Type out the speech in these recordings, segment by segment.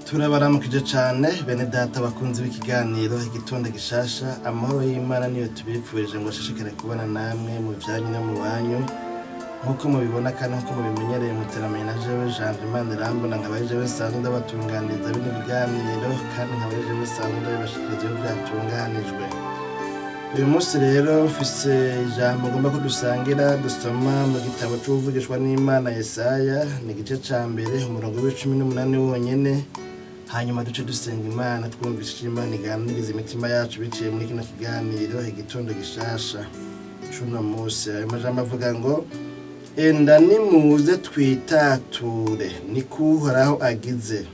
Turabaramukije cane bene data bakunzi b'ikiganiro Igitondo Gishasha. Amahoro y'Imana niyo tubipfurije ngo ashishikare kubana namwe mu vyanyu no mu banyu. Nk'uko mubibona kandi nk'uko mubimenyereye, muteramenye na jewe Jean Imana Irambona, nkaba ari jewe nsanzwe ndabatunganiriza bino biganiro, kandi nkaba ari jewe nsanzwe ndabibashikiriza iyo vyatunganijwe. Uyu munsi rero mfise ijambo ngomba ko dusangira, dusoma mu gitabo c'uwuvugishwa n'Imana Yesaya, ni igice ca mbere, umurongo w'18 wonyene. Hanyuma duce dusenga Imana, twumvise icyo Imana iganiriza imitima yacu biciye muri kino kiganiro Igitondo Gishasha c'uno munsi. Ayo majambo avuga ngo: "Enda nimuze twitature, niko Uhoraho agize.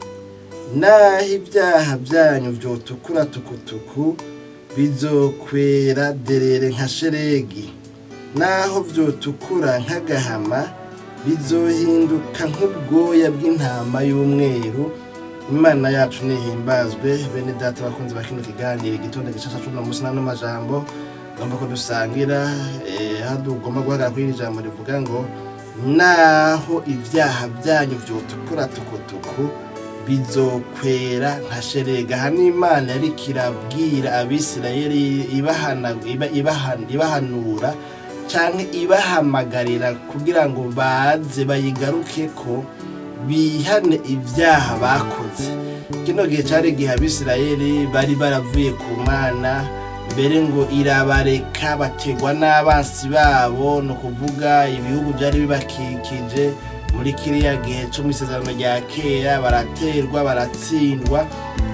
Naho ibyaha byanyu vyotukura tukutuku, bizokwera derere nka sheregi. Naho vyotukura nk'agahama, bizohinduka nk'ubwoya bw'intama y'umweru." Imana yacu nihimbazwe. Bene data bakunzi ba kino kiganiro Igitondo Gishasha c'uno munsi, n'ano majambo ngomba ko dusangira, aho tugomba guhagarara kuri iri jambo rivuga ngo: "Naho ibyaha byanyu vyotukura tukutuku, bizokwera nka sherega." Aha n'Imana yariko irabwira Abisirayeli, ibahanura canke ibahamagarira kugira ngo baze bayigarukeko, bihane ibyaha bakoze. Kino gihe cari igihe Abisirayeli bari baravuye ku Mana, mbere ngo irabareka bategwa n'abansi babo, ni ukuvuga ibihugu byari bibakikije muri kiriya gihe co mw'Isezerano rya Kera. Baraterwa, baratsindwa,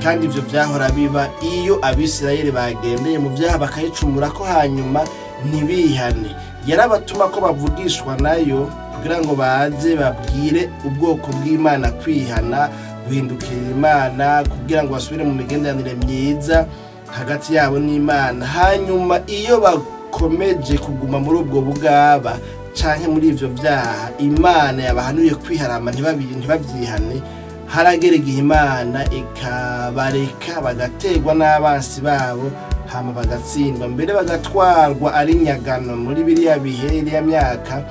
kandi ivyo vyahora biba iyo Abisirayeli bagendeye mu vyaha, bakayicumura ko, hanyuma ntibihane. Yarabatuma ko bavugishwa nayo kugira ngo baze babwire ubwoko bw'Imana kwihana, guhindukirira Imana, kugira ngo basubire mu migenderanire myiza hagati yabo n'Imana. Hanyuma iyo bakomeje kuguma muri ubwo bugaba canke muri ivyo vyaha Imana yabahanuye kwiharama, ntibavyihane, haragera igihe Imana ikabareka bagaterwa n'abansi babo, hama bagatsindwa, mbere bagatwarwa ari nyagano. Muri biriya bihe, iriya myaka,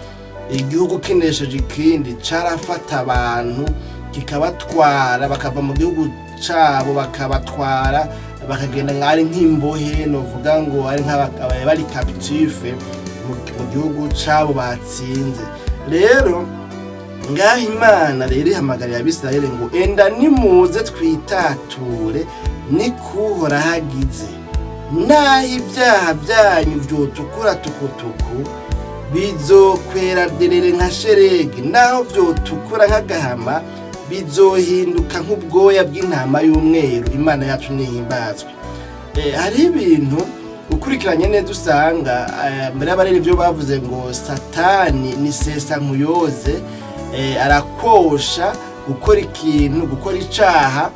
igihugu kinesheje ikindi carafata abantu kikabatwara, bakava mu gihugu cabo, bakabatwara bakagenda nk'ari nk'imbohe, novuga ngo ari nk'aba bari captifs mu gihugu cabo batsinze. Rero ngaho Imana rero ihamagarira Abisirayeli ngo: "Enda nimuze twitature, niko Uhoraho agize. Naho ibyaha byanyu vyotukura tukutuku, bizokwera derere nka sheregi. Naho vyotukura nk'agahama, bizohinduka nk'ubwoya bw'intama y'umweru." Imana yacu nihimbazwe. Hariho ibintu ukurikiranye neza usanga mbere y'abarera ibyo bavuze ngo Satani ni sesa nkuyoze, arakosha gukora ikintu, gukora icaha,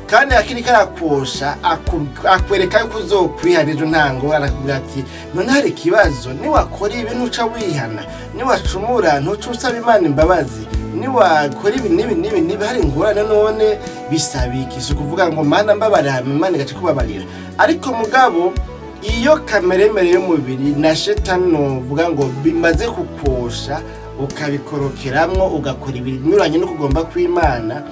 kandi akiri karakosha akwereka yuko uzokwihana ejo nta ngorane. Akubwira ati: "None hari ikibazo? Niwakora ibi ntuca wihana? Niwacumura ntuca usaba Imana imbabazi? Niwakora ibi n'ibi n'ibi n'ibi, hari ingorane? None bisaba iki?" Si ukuvuga ngo: "Mana, mbabarira," hama Imana igaca kubabarira. Ariko mugabo iyo kameremere y'umubiri na shetani, novuga ngo bimaze kukosha, ukabikorokeramwo, ugakora ibinyuranye no kugomba kw'Imana,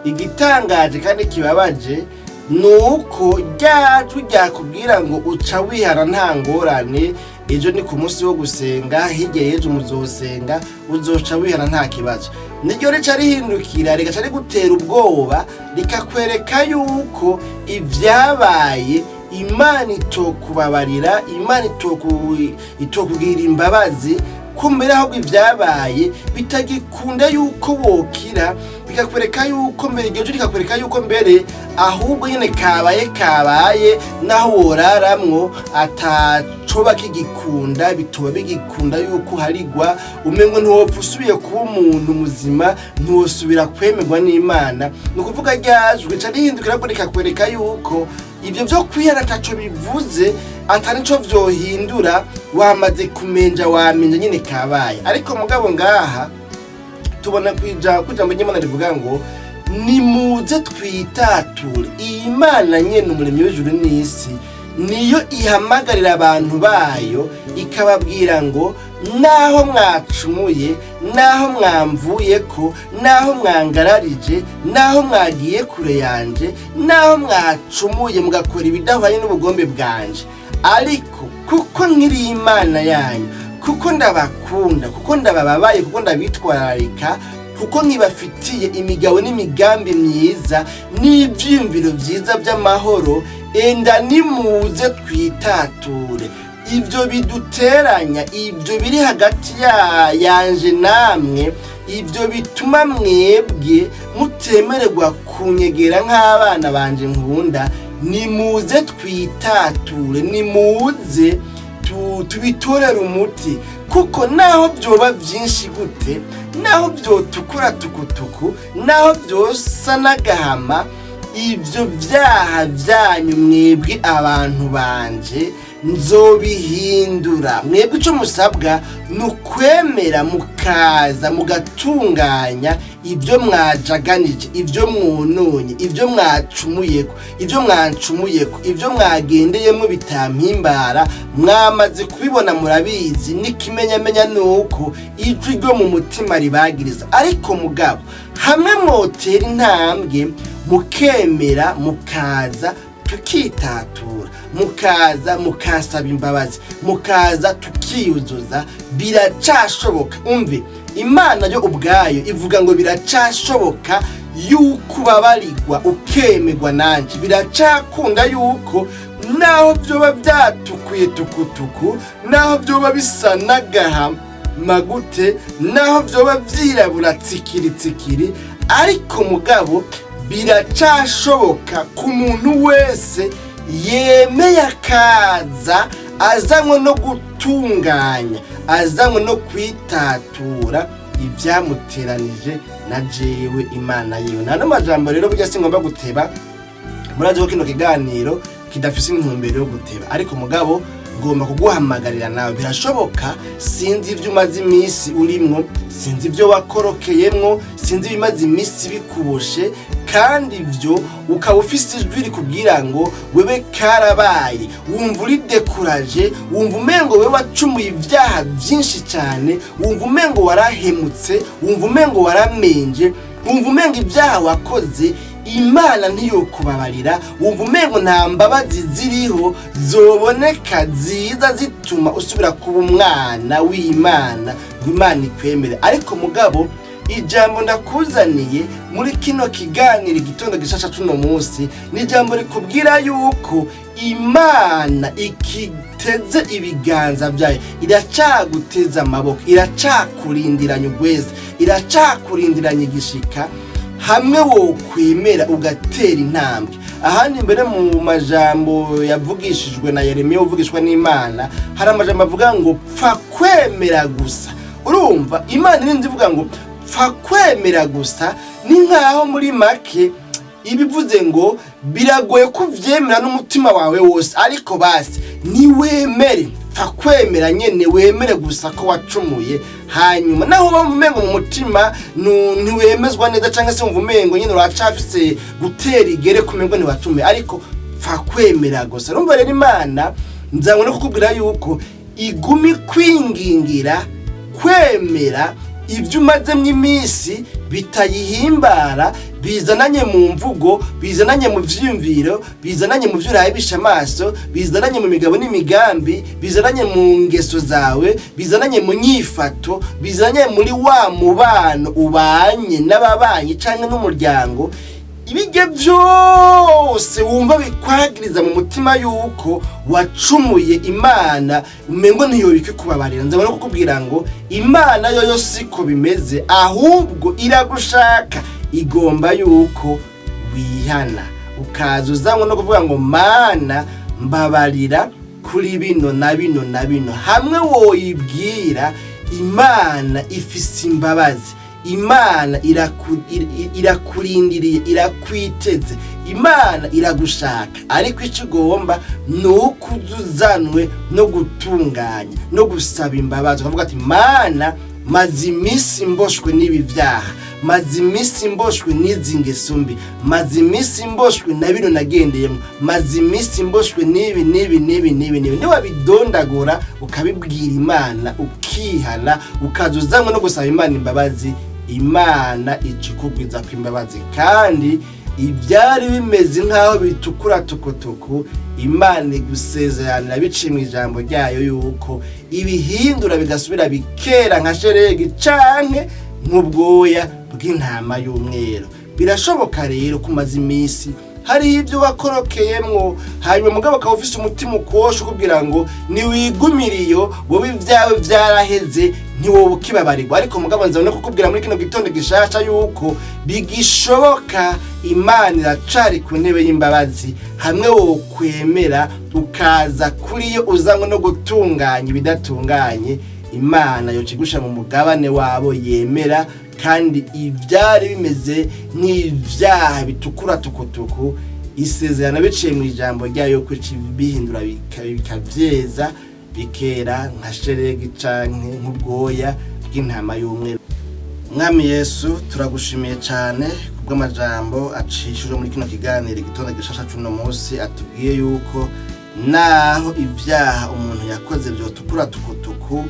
igitangaje kandi kibabaje ni uko rya jwi ryakubwira ngo uca wihana nta ngorane, ejo ni ku munsi wo gusenga, hirya y'ejo muzosenga, uzoca wihana nta kibazo, niryo rica rihindukira rigaca rigutera ubwoba, rikakwereka yuko ibyabaye Imana itokubabarira, Imana itokubwira imbabazi, kumbera ahubwo ibyabaye bitagikunda yuko wokira. Bikakwereka yuko mbere iryo jwi rikakwereka yuko mbere ahubwo nyine kabaye kabaye, naho woraramwo atacoba kigikunda, bitoba bigikunda yuko harigwa, umengo ntiwopfa usubiye kuba umuntu muzima, ntiwosubira kwemerwa n'Imana. Ni ukuvuga ryajwi rica rihindukira ahubwo rikakwereka yuko ibyo byo kwihana ataco bivuze, atari nico vyohindura, wamaze kumenja, wamenja nyine kabaye. Ariko mugabo ngaha tubona kwijambo ry'Imana rivuga ngo: "Nimuze twitature." Iyi Mana nyene, umuremyi w'ijuru n'isi, niyo ihamagarira abantu bayo ikababwira ngo Naho mwacumuye, naho mwamvuye ko, naho mwangararije, naho mwagiye kure yanje, naho mwacumuye mugakora ibidahwanye n'ubugombe bwanje, ariko kuko nkiri Imana yanyu, kuko ndabakunda, kuko ndabababaye, kuko ndabitwararika, kuko nkibafitiye imigabo n'imigambi myiza n'ibyiyumviro byiza by'amahoro, enda nimuze twitature ibyo biduteranya, ibyo biri hagati yanje namwe, ibyo bituma mwebwe mutemererwa kunyegera nk'abana banje nkunda. Nimuze twitature, nimuze tubitorere umuti, kuko naho byoba byinshi gute, naho byotukura tukutuku, naho byosa n'agahama, ibyo byaha byanyu mwebwe abantu banje nzobihindura. Mwebwe icyo musabwa ni ukwemera mukaza mugatunganya ibyo mwajaganije, ibyo mwononye, ibyo mwacumuyeko, ibyo mwancumuyeko, ibyo mwagendeyemo bitampimbara. Mwamaze kubibona, murabizi, n'ikimenyamenya ni uko ijwi ryo mu mutima ribagiriza. Ariko mugabo hamwe mwotera intambwe mukemera mukaza tukitatura, mukaza mukansaba imbabazi, mukaza tukiyuzuza, biracashoboka. Umve, Imana yo ubwayo ivuga ngo biracashoboka yuko ubabarirwa ukemerwa nanjye. Biracakunda yuko naho byoba byatukuye tukutuku, naho byoba bisa n'agahama gute, naho byoba byirabura tsikiri tsikiri, ariko mugabo biracashoboka ku muntu wese yemeye akaza azanywe no gutunganya, azanywe no kwitatura ibyamuteranije na jewe Imana yiwe. Nta n'amajambo rero burya singomba guteba. Murazi ko kino kiganiro kidafise intumbero yo guteba, ariko mugabo ngomba kuguhamagarira nawe. Birashoboka, sinzi ibyo umaze iminsi urimwo, sinzi ibyo wakorokeyemwo, sinzi ibimaze iminsi bikuboshe, kandi ibyo ukaba ufise ijwi rikubwira ngo wewe karabaye, wumva uri découragé, wumva umengo wewe wacumuye ibyaha byinshi cyane, wumva umengo warahemutse, wumva umengo waramenje, wumva umengo ibyaha wakoze Imana ntiyokubabarira, wumva umengo nta mbabazi ziriho zoboneka ziza zituma usubira kuba umwana w'Imana ngo Imana ikwemere. Ariko mugabo ijambo ndakuzaniye muri kino kiganiro Igitondo Gishasha cuno munsi ni ijambo rikubwira yuko Imana ikiteze ibiganza byayo, iracaguteza amaboko, iracakurindiranye ugweze, iracakurindiranye igishika hamwe wokwemera ugatera intambwe. Ahandi mbere mu majambo yavugishijwe na Yeremiya uvugishwa n'Imana, hari amajambo avuga ngo pfa kwemera gusa. Urumva Imana irinze ivuga ngo pfa kwemera gusa, ni nkaho muri make ibivuze ngo biragoye kuvyemera n'umutima wawe wose, ariko basi niwemere, pfa kwemera nyene, wemere gusa ko wacumuye. Hanyuma naho uba umengo mu mutima ntiwemezwa neza, cyangwa se wumva umengo nyene uracafise gutera igere kumengo ntiwacumuye, ariko pfa kwemera gusa. Urumva rero, Imana nzanywe no kukubwira yuko igumi kwingingira kwemera ibyo umazemo iminsi bitayihimbara, bizananye mu mvugo, bizananye mu vyiyumviro, bizananye mu vyo urabisha amaso, bizananye mu migabo n'imigambi, bizananye mu ngeso zawe, bizananye mu nyifato, bizananye muri wa mubano ubanye n'ababanyi canke n'umuryango. Ibijya byose wumva bikwagiriza mu mutima yuko wacumuye, Imana umengo ntiyobike kubabarira, nzabona kukubwira ngo Imana yoyo siko bimeze, ahubwo iragushaka, igomba yuko wihana ukaza uzanywe no kuvuga ngo Mana, mbabarira kuri bino na bino na bino. Hamwe woyibwira, Imana ifise imbabazi, Imana irakurindiriye, irakwiteze, Imana iragushaka, ariko icyo ugomba ni uko uzanwe no gutunganya no gusaba imbabazi, ukavuga ati: Mana, maze iminsi mboshwe n'ibi byaha. Maze iminsi mboshwe n'izi ngeso mbi, maze iminsi mboshwe na bino nagendeyemo, maze iminsi mboshwe n'ibi n'ibi n'ibi n'ibi n'ibi. Niwabidondagura ukabibwira Imana, ukihana, ukaza uzanywe no gusaba Imana imbabazi, Imana ica ikugwiza kw'imbabazi, kandi ibyari bimeze nk'aho bitukura tukutuku, Imana igusezeranira biciye mu ijambo ryayo yuko ibihindura bigasubira bikera nka sheregi canke nk'ubwoya bw'intama y'umweru. Birashoboka rero kumaza iminsi hari ibyo wakorokeyemwo, hanyuma mugabo ukaba ufise umutima ukosha ukubwira ngo niwigumire iyo, wowe ibyawe byaraheze, ntiwowe ukibabarirwa. Ariko mugabo nza no kukubwira muri kino gitondo gishasha yuko bigishoboka. Imana iracari ku ntebe y'imbabazi hamwe wokwemera ukaza kuri yo uzanywe no gutunganya ibidatunganye. Imana yoca mu mugabane wabo yemera, kandi ibyari bimeze nk'ibyaha bitukura tukutuku, isezerano biciye mu ijambo ryayo ko bihindura bikabyeza bikera nka sheregi canke nk'ubwoya bw'intama y'umweru. Mwami Yesu, turagushimiye cyane kubw'amajambo acishije muri kino kiganiro igitondo gishasha c'uno munsi, atubwiye yuko naho ibyaha umuntu yakoze byotukura tukutuku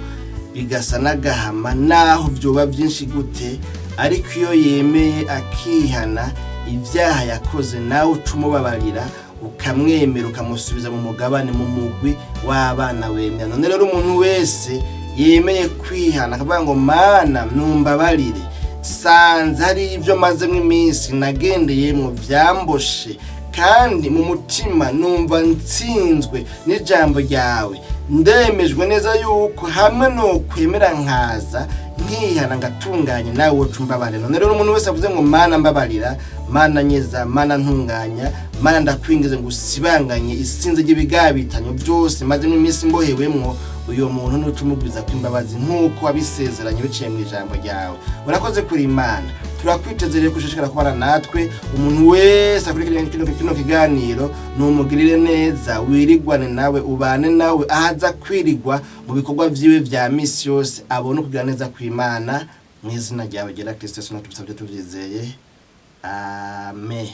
bigasa n'agahama, naho byoba byinshi gute, ariko iyo yemeye akihana ibyaha yakoze, nawe uca umubabarira, ukamwemera, ukamusubiza mu mugabane, mu mugwi w'abana wemera. None rero umuntu wese yemeye kwihana akavuga ngo: "Mana, numbabarire, sanze hari ibyo mazemo iminsi nagendeyemo byamboshe, kandi mu mutima numva nsinzwe n'ijambo ryawe, ndemejwe neza yuko hamwe no kwemera nkaza nkihana ngatunganye, nawe woca umbabarira." None rero umuntu wese avuze ngo: "Mana, mbabarira, Mana, nyeza, Mana, ntunganya, Mana, ndakwingize ngo usibanganye isinzi ry'ibigabitanyo byose mazemo iminsi mbohewemwo," uyo muntu nuca umugwiza kw'imbabazi nk'uko wabisezeranye biciye mu ijambo ryawe. Urakoze kuri Imana, turakwiteze rero kushishikara kubana natwe. Umuntu wese akurikiranye kino kiganiro, numugirire neza, wirigwane nawe, ubane nawe ahaza kwirigwa mu bikorwa vyiwe vya misi yose, abone ukugira neza kw'Imana. Mu izina ryawe ryera Kristo Yesu natubisabye tuvyizeye, amen.